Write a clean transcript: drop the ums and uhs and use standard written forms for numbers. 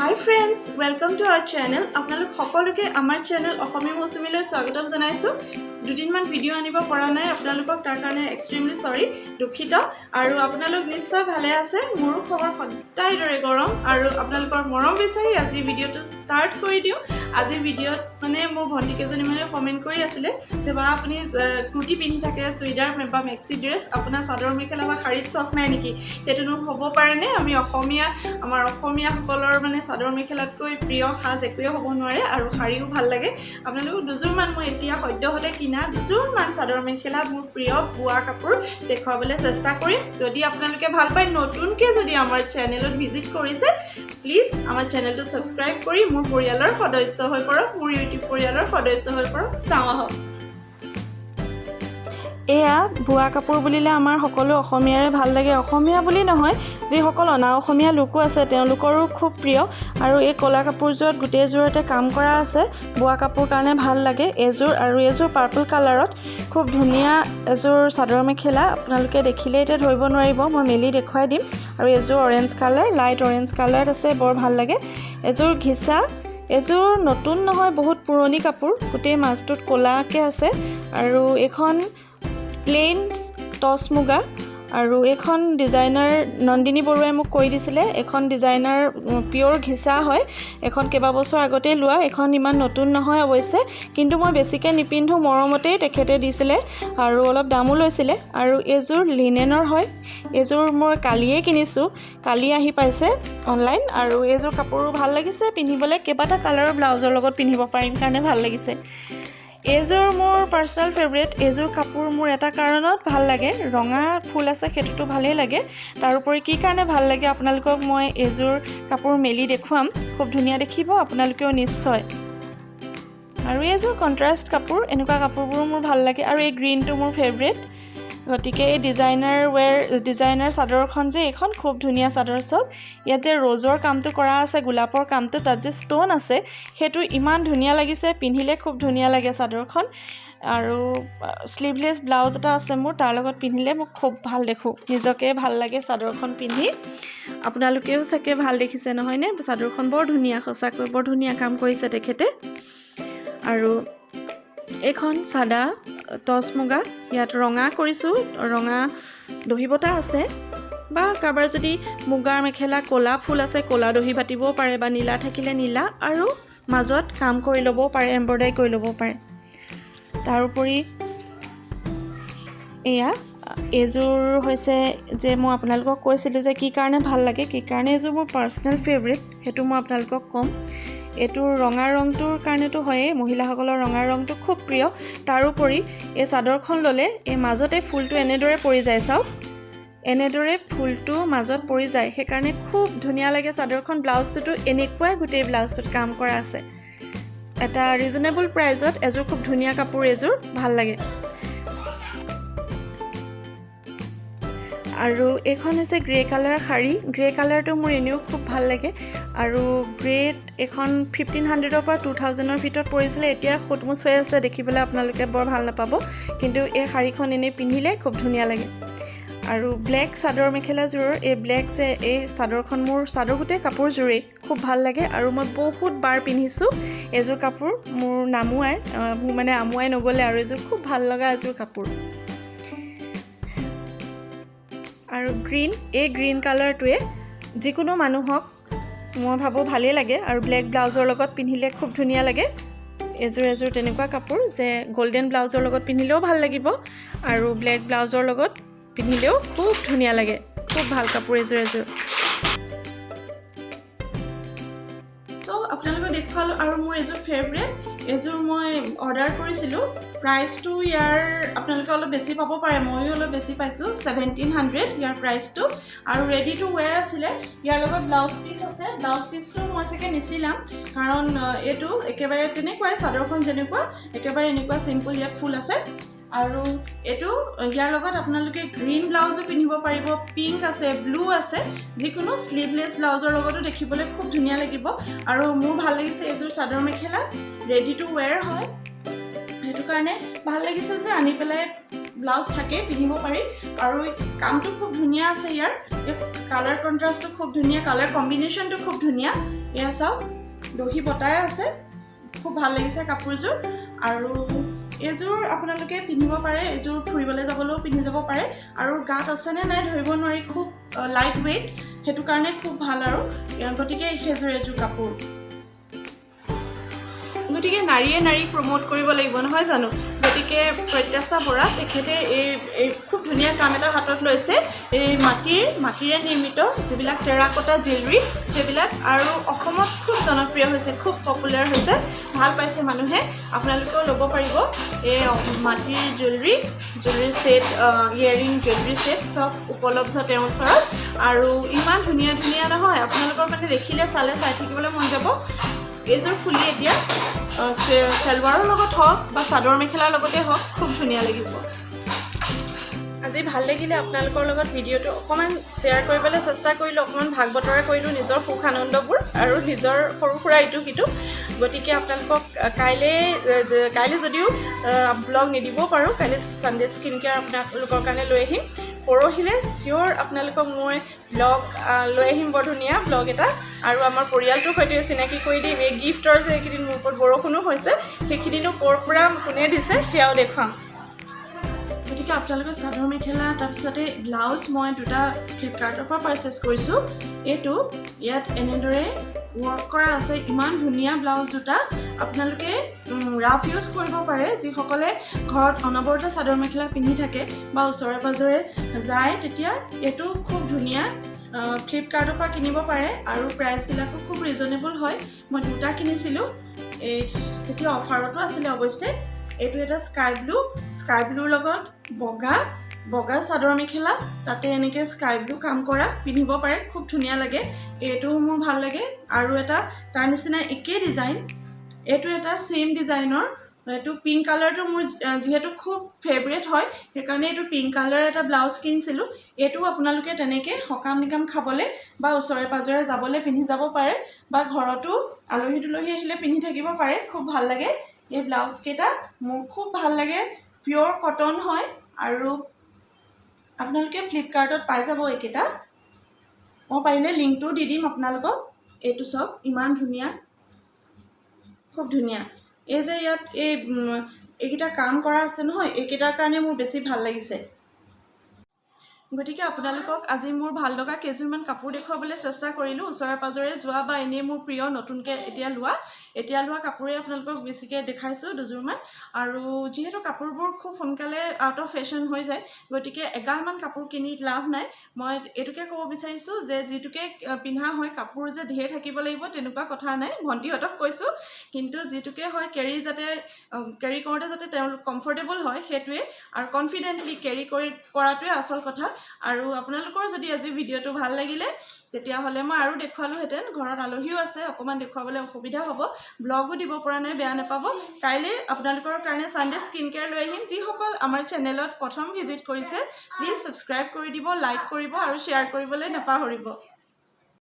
Hi friends, welcome to our channel. আপোনালোক সকলোকে আমাৰ চেনেল অসমীয়া মৌচুমীলৈ স্বাগতম জনাইছোঁ। দুদিনমান ভিডিঅ' আনিব পৰা নাই আপোনালোকক, তাৰ কাৰণে এক্সট্ৰিমলি চৰি, দুখিত। আৰু আপোনালোক নিশ্চয় ভালে আছে, মোৰো খবৰ সদায় দৰে গৰম। আৰু আপোনালোকৰ মৰম বিচাৰি আজি ভিডিঅ'টো ষ্টাৰ্ট কৰি দিওঁ। আজি ভিডিঅ'ত মানে মোৰ ভণ্টিকেইজনী মানে কমেণ্ট কৰি আছিলে যে বা আপুনি কুৰ্তি পিন্ধি থাকে, চুইদাৰ বা মেক্সি ড্ৰেছ, আপোনাৰ চাদৰ মেখেলা বা শাৰীত চখ নাই নেকি? সেইটোনো হ'ব পাৰেনে? আমি অসমীয়া, আমাৰ অসমীয়াসকলৰ মানে চাদৰ মেখেলাতকৈ প্ৰিয় সাজ একোৱে হ'ব নোৱাৰে। আৰু শাৰীও ভাল লাগে। আপোনালোকক দুযোৰমান মই এতিয়া সদ্যহতে কিনা দুযোৰমান চাদৰ মেখেলা, মোৰ প্ৰিয় বোৱা কাপোৰ দেখুৱাবলৈ চেষ্টা কৰিম। যদি আপোনালোকে ভাল পায়, নতুনকৈ যদি আমাৰ চেনেলত ভিজিট কৰিছে, প্লিজ আমাৰ চেনেলটো ছাবস্ক্ৰাইব কৰি মোৰ পৰিয়ালৰ সদস্য হৈ পৰক, মোৰ ইউটিউব পৰিয়ালৰ সদস্য হৈ পৰক। চাওঁ আহক। এয়া বোৱা কাপোৰ বুলিলে আমাৰ সকলো অসমীয়াৰে ভাল লাগে। অসমীয়া বুলি নহয়, যিসকল অনা অসমীয়া লোকো আছে তেওঁলোকৰো খুব প্ৰিয়। আৰু এই ক'লা কাপোৰযোৰত গোটেইযোৰতে কাম কৰা আছে, বোৱা কাপোৰ কাৰণে ভাল লাগে এযোৰ। আৰু এইযোৰ পাৰ্পল কালাৰত খুব ধুনীয়া এযোৰ চাদৰ মেখেলা, আপোনালোকে দেখিলে এতিয়া ধৰিব নোৱাৰিব, মই মেলি দেখুৱাই দিম। আৰু এযোৰ অৰেঞ্জ কালাৰ, লাইট অৰেঞ্জ কালাৰত আছে, বৰ ভাল লাগে। এযোৰ ঘিচা, এযোৰ নতুন নহয়, বহুত পুৰণি কাপোৰ, গোটেই মাজটোত ক'লাকৈ আছে। আৰু এইখন প্লেইন টচ মুগা। আৰু এইখন ডিজাইনাৰ নন্দিনী বৰুৱাই মোক কৰি দিছিলে। এইখন ডিজাইনাৰ পিয়'ৰ ঘিচা হয়। এইখন কেইবাবছৰ আগতেই লোৱা, এইখন ইমান নতুন নহয় অৱশ্যে, কিন্তু মই বেছিকৈ নিপিন্ধোঁ, মৰমতেই তেখেতে দিছিলে আৰু অলপ দামো লৈছিলে। আৰু এইযোৰ লিনেনৰ হয়, এইযোৰ মই কালিয়ে কিনিছোঁ, কালি আহি পাইছে অনলাইন। আৰু এইযোৰ কাপোৰো ভাল লাগিছে পিন্ধিবলৈ, কেইবাটা কালাৰৰ ব্লাউজৰ লগত পিন্ধিব পাৰিম কাৰণে ভাল লাগিছে। এইযোৰ মোৰ পাৰ্চনেল ফেভৰেট। এইযোৰ কাপোৰ মোৰ এটা কাৰণত ভাল লাগে, ৰঙা ফুল আছে সেইটোতো ভালেই লাগে, তাৰোপৰি কি কাৰণে ভাল লাগে আপোনালোকক মই এইযোৰ কাপোৰ মেলি দেখুৱাম, খুব ধুনীয়া দেখিব আপোনালোকেও নিশ্চয়। আৰু এইযোৰ কণ্ট্ৰাষ্ট কাপোৰ, এনেকুৱা কাপোৰবোৰো মোৰ ভাল লাগে। আৰু এই গ্ৰীণটো মোৰ ফেভৰেট। গতিকে এই ডিজাইনাৰ ৱেৰ, ডিজাইনাৰ চাদৰখন যে, এইখন খুব ধুনীয়া চাদৰ চব। ইয়াত যে ৰ'জৰ কামটো কৰা আছে, গোলাপৰ কামটো, তাত যে ষ্ট'ন আছে, সেইটো ইমান ধুনীয়া লাগিছে, পিন্ধিলে খুব ধুনীয়া লাগে চাদৰখন। আৰু শ্লিভলেছ ব্লাউজ এটা আছে মোৰ, তাৰ লগত পিন্ধিলে মোক খুব ভাল দেখোঁ, নিজকে ভাল লাগে চাদৰখন পিন্ধি। আপোনালোকেও চাগে ভাল দেখিছে নহয়নে? চাদৰখন বৰ ধুনীয়া, সঁচাকৈ বৰ ধুনীয়া কাম কৰিছে তেখেতে। আৰু এইখন চাদা টচ মুগা, ইয়াত ৰঙা কৰিছোঁ, ৰঙা দহি বটা আছে। বা কাৰোবাৰ যদি মুগাৰ মেখেলা ক'লা ফুল আছে, ক'লা দহি বাতিবও পাৰে, বা নীলা থাকিলে নীলা আৰু মাজত কাম কৰি ল'বও পাৰে, এম্ব্ৰইডাৰী কৰি ল'বও পাৰে। তাৰোপৰি এয়া এইযোৰ হৈছে যে মই আপোনালোকক কৈছিলোঁ যে কি কাৰণে ভাল লাগে, কি কাৰণে এইযোৰ মোৰ পাৰ্চনেল ফেভৰেট, সেইটো মই আপোনালোকক ক'ম। এইটোৰ ৰঙা ৰংটোৰ কাৰণেতো হয়েই, মহিলাসকলৰ ৰঙা ৰংটো খুব প্ৰিয়। তাৰোপৰি এই চাদৰখন ল'লে এই মাজতে ফুলটো এনেদৰে পৰি যায়, চাওক এনেদৰে ফুলটো মাজত পৰি যায়, সেইকাৰণে খুব ধুনীয়া লাগে চাদৰখন। ব্লাউজটোতো এনেকুৱাই, গোটেই ব্লাউজটোত কাম কৰা আছে। এটা ৰিজনেবল প্ৰাইজত এযোৰ খুব ধুনীয়া কাপোৰ, এযোৰ ভাল লাগে। আৰু এইখন হৈছে গ্ৰে কালাৰ শাৰী। গ্ৰে কালাৰটো মোৰ এনেও খুব ভাল লাগে। আৰু গ্ৰেত এইখন 1500ৰ পৰা 2000ৰ ভিতৰত পৰিছিলে, এতিয়া সোধমোচ হৈ আছে, দেখিবলৈ আপোনালোকে বৰ ভাল নাপাব, কিন্তু এই শাৰীখন এনেই পিন্ধিলে খুব ধুনীয়া লাগে। আৰু ব্লেক চাদৰ মেখেলাযোৰৰ এই ব্লেক যে এই চাদৰখন, মোৰ চাদৰ গোটেই কাপোৰযোৰেই খুব ভাল লাগে। আৰু মই বহুত বাৰ পিন্ধিছোঁ এইযোৰ কাপোৰ, মোৰ নামুৱাই, মোৰ মানে আমুৱাই নগ'লে। আৰু এইযোৰ খুব ভাল লগা এযোৰ কাপোৰ। আৰু গ্ৰীণ, এই গ্ৰীণ কালাৰটোৱে যিকোনো মানুহক মই ভাবোঁ ভালেই লাগে। আৰু ব্লেক ব্লাউজৰ লগত পিন্ধিলে খুব ধুনীয়া লাগে। এযোৰ এযোৰ তেনেকুৱা কাপোৰ যে গল্ডেন ব্লাউজৰ লগত পিন্ধিলেও ভাল লাগিব, আৰু ব্লেক ব্লাউজৰ লগত পিন্ধিলেও খুব ধুনীয়া লাগে। খুব ভাল কাপোৰ এযোৰ এযোৰ। চ' আপোনালোকক দেখুৱালোঁ। আৰু মোৰ এযোৰ ফেভৰেট, এযোৰ মই অৰ্ডাৰ কৰিছিলোঁ। প্ৰাইচটো ইয়াৰ আপোনালোকে অলপ বেছি পাব পাৰে, ময়ো অলপ বেছি পাইছোঁ, 1700 ইয়াৰ প্ৰাইচটো। আৰু ৰেডি টু ৱেৰ আছিলে, ইয়াৰ লগত ব্লাউজ পিচ আছে। ব্লাউজ পিচটো মই চাগে নিচিলাম, কাৰণ এইটো একেবাৰে তেনেকুৱাই চাদৰখন যেনেকুৱা, একেবাৰে এনেকুৱা চিম্পুল, ইয়াত ফুল আছে। আৰু এইটো ইয়াৰ লগত আপোনালোকে গ্ৰীণ ব্লাউজো পিন্ধিব পাৰিব, পিংক আছে, ব্লু আছে, যিকোনো শ্লিভলেছ ব্লাউজৰ লগতো দেখিবলৈ খুব ধুনীয়া লাগিব। আৰু মোৰ ভাল লাগিছে এইযোৰ চাদৰ মেখেলা, ৰেডি টু ৱেৰ হয়, সেইটো কাৰণে ভাল লাগিছে যে আনি পেলাই ব্লাউজ থাকে, পিন্ধিব পাৰি। আৰু কামটো খুব ধুনীয়া আছে ইয়াৰ। এই কালাৰ কণ্ট্ৰাষ্টটো খুব ধুনীয়া, কালাৰ কম্বিনেশ্যনটো খুব ধুনীয়া। এয়া চাওক, দহি বটাই আছে, খুব ভাল লাগিছে কাপোৰযোৰ। আৰু এইযোৰ আপোনালোকে পিন্ধিব পাৰে, এইযোৰ ফুৰিবলৈ যাবলৈও পিন্ধি যাব পাৰে। আৰু গাত আছেনে নাই ধৰিব নোৱাৰি, খুব লাইট ৱেইট, সেইটো কাৰণে খুব ভাল। আৰু গতিকে সেইযোৰ এযোৰ কাপোৰ। গতিকে নাৰীয়ে নাৰীক প্ৰম'ট কৰিব লাগিব, নহয় জানো? গতিকে প্ৰত্যাশা বৰা তেখেতে এই খুব ধুনীয়া কাম এটা হাতত লৈছে। এই মাটিৰে নিৰ্মিত যিবিলাক টেৰাকটা জুৱেলাৰী, সেইবিলাক আৰু অসমত খুব জনপ্ৰিয় হৈছে, খুব পপুলাৰ হৈছে, ভাল পাইছে মানুহে। আপোনালোকেও ল'ব পাৰিব এই মাটিৰ jewellery, jewellery set, earring, jewellery set চব উপলব্ধ তেওঁৰ ওচৰত। আৰু ইমান ধুনীয়া ধুনীয়া নহয়, আপোনালোকৰ মানে দেখিলে চালে চাই থাকিবলৈ মন যাব। এইযোৰ ফুলি এতিয়া চেলৱাৰৰ লগত হওক বা চাদৰ মেখেলাৰ লগতে হওক, খুব ধুনীয়া লাগিব। আজি ভাল লাগিলে আপোনালোকৰ লগত ভিডিঅ'টো অকণমান শ্বেয়াৰ কৰিবলৈ চেষ্টা কৰিলোঁ, অকণমান ভাগ বতৰা কৰিলোঁ নিজৰ সুখ আনন্দবোৰ আৰু নিজৰ সৰু সুৰা ইটো সিটো। গতিকে আপোনালোকক কাইলৈ যদিও ব্লগ নিদিবও পাৰোঁ, কাইলৈ ছানডে স্কিন কেয়াৰ আপোনালোকৰ কাৰণে লৈ আহিম। পৰহিলৈ চিয়'ৰ আপোনালোকক মই ব্লগ লৈ আহিম, বৰ ধুনীয়া ব্লগ এটা, আৰু আমাৰ পৰিয়ালটোৰ সৈতে চিনাকি কৰি দিম। এই গিফ্টৰ যে এইকেইদিন মোৰ ওপৰত বৰষুণো হৈছে, সেইখিনিনো ক'ৰ পৰা কোনে দিছে সেয়াও দেখুৱাম। গতিকে আপোনালোকৰ চাদৰ মেখেলা, তাৰপিছতে ব্লাউজ মই দুটা ফ্লিপকাৰ্টৰ পৰা পাৰচেছ কৰিছোঁ। এইটো ইয়াত এনেদৰে ৱৰ্ক কৰা আছে, ইমান ধুনীয়া ব্লাউজ দুটা। আপোনালোকে ৰাফ ইউজ কৰিব পাৰে। যিসকলে ঘৰত অনবৰতে চাদৰ মেখেলা পিন্ধি থাকে বা ওচৰে পাঁজৰে যায়, তেতিয়া এইটো খুব ধুনীয়া। ফ্লিপকাৰ্টৰ পৰা কিনিব পাৰে আৰু প্ৰাইচবিলাকো খুব ৰিজনেবল হয়। মই দুটা কিনিছিলোঁ, এই তেতিয়া অফাৰতো আছিলে অৱশ্যে। এইটো এটা স্কাই ব্লু, স্কাই ব্লুৰ লগত বগা বগা চাদৰ মেখেলা, তাতে এনেকৈ স্কাই ব্লু কাম কৰা পিন্ধিব পাৰে, খুব ধুনীয়া লাগে। এইটোও মোৰ ভাল লাগে। আৰু এটা তাৰ নিচিনা একেই ডিজাইন, এইটো এটা ছেইম ডিজাইনৰ। এইটো পিংক কালাৰটো মোৰ যিহেতু খুব ফেভৰেট হয়, সেইকাৰণে এইটো পিংক কালাৰৰ এটা ব্লাউজ কিনিছিলোঁ। এইটোও আপোনালোকে তেনেকৈ সকাম নিকাম খাবলৈ বা ওচৰে পাঁজৰে যাবলৈ পিন্ধি যাব পাৰে বা ঘৰতো আলহী দুলহী আহিলে পিন্ধি থাকিব পাৰে, খুব ভাল লাগে। এই ব্লাউজকেইটা মোৰ খুব ভাল লাগে, পিয়'ৰ কটন হয় আৰু আপোনালোকে ফ্লিপকাৰ্টত পাই যাব এইকেইটা। মই পাৰিলে লিংকটোও দি দিম আপোনালোকক। এইটো চাওক, ইমান ধুনীয়া, খুব ধুনীয়া। এই যে ইয়াত এইকেইটা কাম কৰা আছে নহয়, এইকেইটাৰ কাৰণে মোৰ বেছি ভাল লাগিছে। গতিকে আপোনালোকক আজি মোৰ ভাল লগা কেইযোৰমান কাপোৰ দেখুৱাবলৈ চেষ্টা কৰিলোঁ। ওচৰে পাঁজৰে যোৱা বা এনেই মোৰ প্ৰিয় নতুনকৈ এতিয়া লোৱা কাপোৰেই আপোনালোকক বেছিকৈ দেখাইছোঁ দুযোৰমান। আৰু যিহেতু কাপোৰবোৰ খুব সোনকালে আউট অফ ফেশ্বন হৈ যায়, গতিকে এগালমান কাপোৰ কিনি লাভ নাই। মই এইটোকে ক'ব বিচাৰিছোঁ যে যিটোকে পিন্ধা হয়, কাপোৰ যে ঢেৰ থাকিব লাগিব তেনেকুৱা কথা নাই, ভণ্টিহঁতক কৈছোঁ। কিন্তু যিটোকে হয় কেৰি কৰোঁতে যাতে তেওঁলোক কমফৰ্টেবল হয় সেইটোৱে, আৰু কনফিডেণ্টলি কেৰি কৰাটোৱে আচল কথা। আৰু আপোনালোকৰ যদি আজি ভিডিঅ'টো ভাল লাগিলে, তেতিয়াহ'লে মই আৰু দেখুৱালোহেঁতেন। ঘৰত আলহীও আছে, অকণমান দেখুৱাবলৈ অসুবিধা হ'ব, ব্লগো দিব পৰা নাই, বেয়া নাপাব। কাইলৈ আপোনালোকৰ কাৰণে ছানডে স্কিন কেয়াৰ লৈ আহিম। যিসকল আমাৰ চেনেলত প্ৰথম ভিজিট কৰিছে, প্লিজ ছাবস্ক্ৰাইব কৰি দিব, লাইক কৰিব আৰু শ্বেয়াৰ কৰিবলৈ নাপাহৰিব।